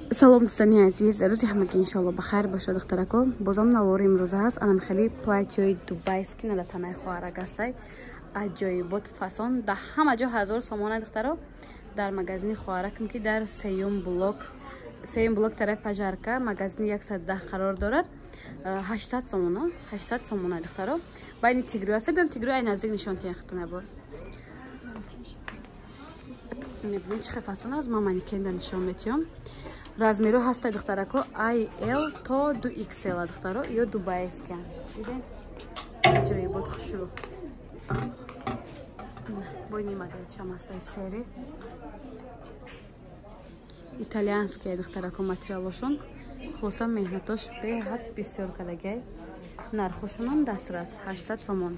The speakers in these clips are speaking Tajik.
Салом, дӯстони азиз, рӯзи ҳамагӣ иншоалло ба хайр бошад. Духтарако, бозам навори имрӯза ҳаст. Анам хеле платьёи дубайский на танаи хоҳарак ҳастай. Аҷоибот, фасон, дар ҳама ҷо 1000 сомона. Духтаро, дар магазини хоҳаракам, ки дар сеюм блок тарафи Пожарка, магазини 110 қарор дорад, 800 сомона, 800 сомона. Духтаро, байни тигрӯ аста. Биём, тигрӯ ай наздик нишон тиҳен хитонабор. Мебинед, чӣ хел фасон аст. Ман манекенда нишон метиҳам. Размеро ҳаста, духтарако, ай L то ду XL. Духтаро, ё дубайския диден, ҷоибот, хушрӯ. Бойни моделчам ҳастаи сери итальянския. Духтарако, материалошон, хулоса, меҳнатош беҳад бисёр кардагай. Нархошонам дастрас, 800 сомон.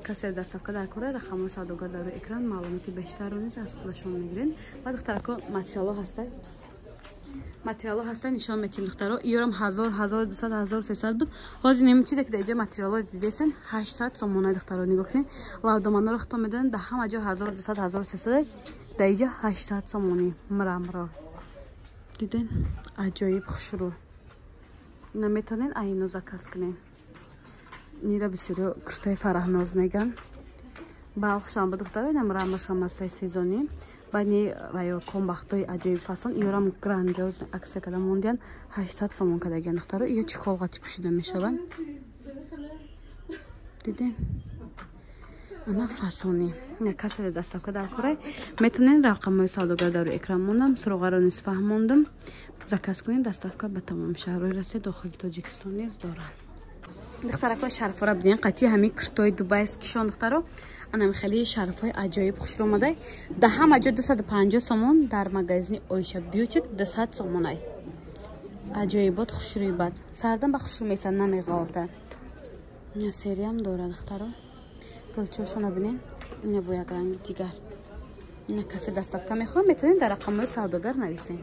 Касе доставка дар кора, рақамҳои савдогар дар рӯи экран, маълумоти бештарро низ аз худашон мегирен. Ва, духтарако, материалҳо ҳаста, материалҳо ҳаста, нишон метиҳем. Духтаро, иёрам 1000, 1200, 1300 буд. Ҳозир неми чизе ки дар иҷо материалҳо дидесен, 800 сомона. Духтаро, нигоҳ кунед, лавдоманоро худтон медонед, дар ҳама ҷо 1200, 1300, дар иҷо 800 сомонӣ. Мрамро диден, аҷоиб хушрӯ. Ина метавонед айно заказ кунед. Нира бисёриё куртаи Фараҳноз меган. Балхшам ба, духтаро, инам рамашам ҳастаи сезонӣ. Бани ва ё комбахтҳои аҷоиб фасон. Иёрам грандиоз акция када мондиян, 800 сомон кадагиан. Духтаро, иё чехол қати пӯшида мешаванд. Диден, ана фасонӣ. Касе доставка дар корай, метонен, рақамҳои савдогар дар рӯи экран мондам, суроғаро низ фаҳмондам. Заказ кунед, доставка ба тамоми шаҳрҳои Россия, дохили Тоҷикистон низ доранд. Духтарако, шарфора бинен, қатъи ҳамин куртои дубайскишон. Духтаро, анам хеле шарфҳои аҷоиб хушро омадай. Дар ҳама ҷо 250 сомон, дар магазини Оиша Бьютик 200 сомонай. Аҷоибот, хушрӯи бад сардан ба хушрӯ месад, намеғалта. Сериям дорад. Духтаро, гулчошона бинен, ина бо як ранги дигар. Ина касе доставка мехоҳад, метавонед дар рақамҳои савдогар нависед.